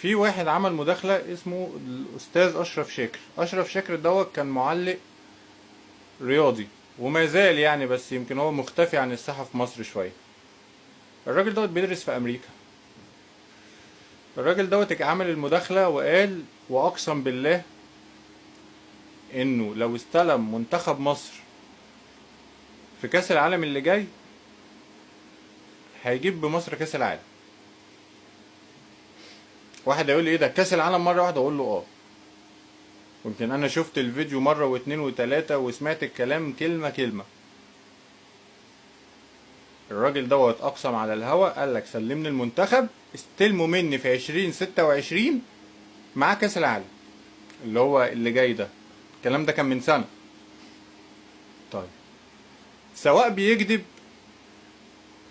في واحد عمل مداخلة اسمه الأستاذ أشرف شاكر. أشرف شاكر دوت كان معلق رياضي وما زال يعني، بس يمكن هو مختفي عن الساحة في مصر شوية. الراجل دوت بيدرس في أمريكا. الراجل دوت عمل المداخلة وقال وأقسم بالله إنه لو استلم منتخب مصر في كأس العالم اللي جاي هيجيب بمصر كأس العالم. واحد هيقول لي ايه ده، كأس العالم مرة واحدة؟ اقول له اه. يمكن انا شفت الفيديو مرة واتنين وتلاتة وسمعت الكلام كلمة كلمة. الراجل دوت اقسم على الهوا، قال لك سلمني المنتخب، استلموا مني في 2026 مع كأس العالم اللي هو اللي جاي ده. الكلام ده كان من سنة. طيب سواء بيكذب،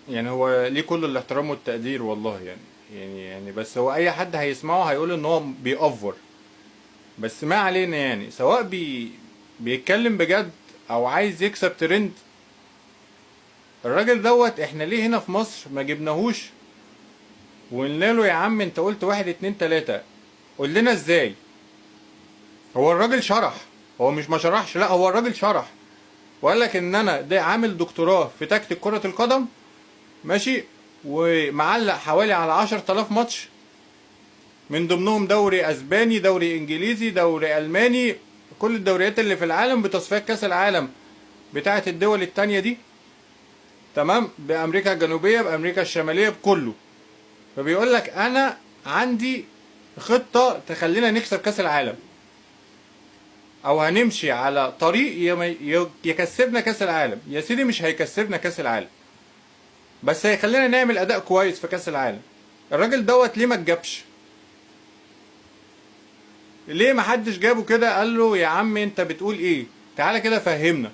يعني هو ليه كل الاحترام والتقدير والله، يعني بس هو اي حد هيسمعه هيقول ان هو بيأفور، بس ما علينا. يعني سواء بيتكلم بجد او عايز يكسب ترند، الراجل دوت احنا ليه هنا في مصر ما جبناهوش وقلنا له يا عم انت قلت 1 2 3، قول لنا ازاي؟ هو الراجل شرح، هو مش ما شرحش، لا هو الراجل شرح وقال لك ان انا ده عامل دكتوراه في تكتيك كرة القدم، ماشي، ومعلق حوالي على 10,000 ماتش، من ضمنهم دوري اسباني، دوري انجليزي، دوري الماني، كل الدوريات اللي في العالم بتصفيات كاس العالم بتاعه الدول التانية دي، تمام، بامريكا الجنوبية، بامريكا الشمالية، بكله. فبيقول لك انا عندي خطة تخلينا نكسب كاس العالم، او هنمشي على طريق يكسبنا كاس العالم. يا سيدي مش هيكسبنا كاس العالم، بس هيخلينا نعمل اداء كويس في كاس العالم. الراجل دوت ليه ما اتجابش؟ ليه ما حدش جابه كده قال له يا عم انت بتقول ايه، تعالى كده فهمنا؟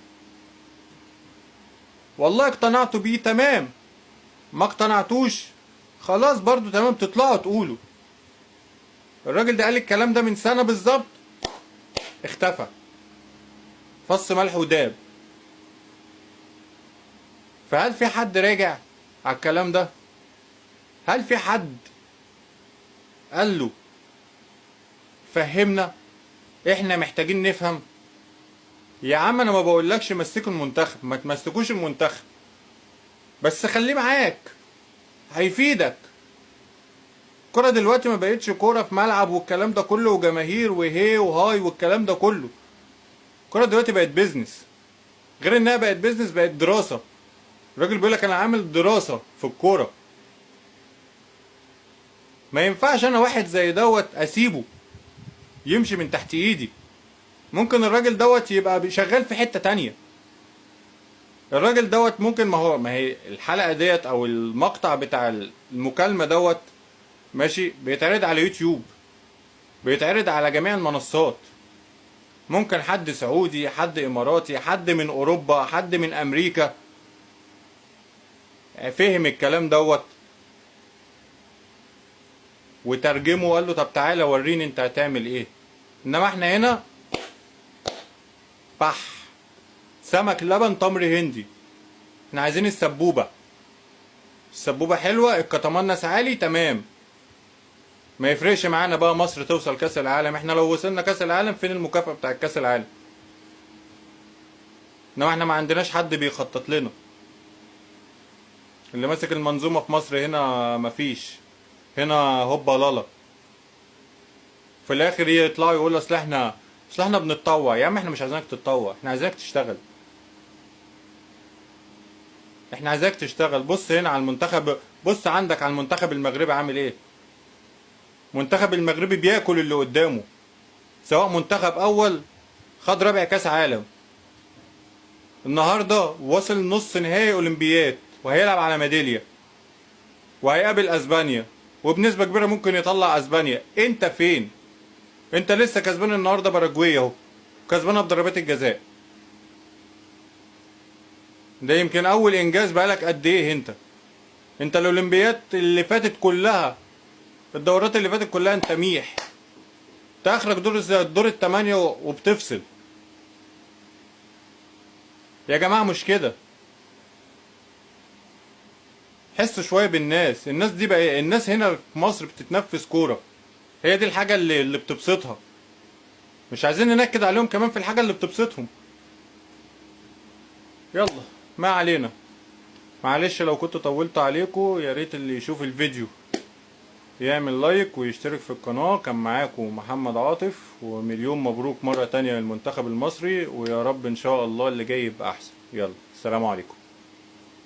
والله اقتنعتوا بيه تمام، ما اقتنعتوش خلاص برضو تمام، تطلعوا تقولوا. الراجل ده قال الكلام ده من سنة بالظبط، اختفى، فص ملح وداب. فهل في حد راجع على الكلام ده؟ هل في حد قال له فهمنا، احنا محتاجين نفهم؟ يا عم انا ما بقولكش مسكوا المنتخب، ما تمسكوش المنتخب، بس خليه معاك هيفيدك. الكرة دلوقتي ما بقتش كورة في ملعب والكلام ده كله وجماهير وهي وهاي والكلام ده كله. الكرة دلوقتي بقت business، غير انها بقت business بقت دراسة. الراجل بيقولك انا عامل دراسة في الكورة. ما ينفعش انا واحد زي دوت اسيبه يمشي من تحت ايدي. ممكن الراجل دوت يبقى شغال في حتة تانية. الراجل دوت ممكن، ما هي الحلقة ديت او المقطع بتاع المكالمة دوت ماشي بيتعرض على يوتيوب، بيتعرض على جميع المنصات. ممكن حد سعودي، حد اماراتي، حد من اوروبا، حد من امريكا فهم الكلام دوت وترجمه وقال له طب تعالى وريني انت هتعمل ايه. انما احنا هنا بح سمك لبن تمر هندي. احنا عايزين السبوبة، السبوبة حلوة، الكتمنس عالي تمام، ما يفرقش معانا بقى مصر توصل كاس العالم. احنا لو وصلنا كاس العالم فين المكافأة بتاع كاس العالم؟ انما احنا ما عندناش حد بيخطط لنا. اللي ماسك المنظومة في مصر هنا مفيش، هنا هوبا لالا. في الاخر يطلعوا يقولوا اصل احنا بنتطوع. يا عم احنا مش عايزينك تتطوع، احنا عايزينك تشتغل، احنا عايزاك تشتغل. بص هنا على المنتخب، بص عندك على المنتخب المغربي عامل ايه. منتخب المغربي بياكل اللي قدامه، سواء منتخب اول خد رابع كاس عالم، النهارده وصل نص نهائي اولمبياد وهيلعب على ميدالية وهيقابل اسبانيا، وبنسبة كبيرة ممكن يطلع اسبانيا. انت فين؟ انت لسه كسبان النهارده باراجواي اهو، كسبانها بضربات الجزاء. ده يمكن اول انجاز بقالك قد ايه. انت الاولمبياد اللي فاتت كلها، الدورات اللي فاتت كلها انت ميح، تاخرك دور الثمانية وبتفصل. يا جماعة مش كده، حسوا شوية بالناس. الناس دي بقى، الناس هنا في مصر بتتنفس كورة. هي دي الحاجة اللي بتبسطها. مش عايزين ننكد عليهم كمان في الحاجة اللي بتبسطهم. يلا ما علينا، معلش لو كنت طولت عليكم. يا ريت اللي يشوف الفيديو يعمل لايك ويشترك في القناة. كان معاكم محمد عاطف، ومليون مبروك مرة تانية للمنتخب المصري، ويا رب ان شاء الله اللي جاي يبقى احسن. يلا السلام عليكم.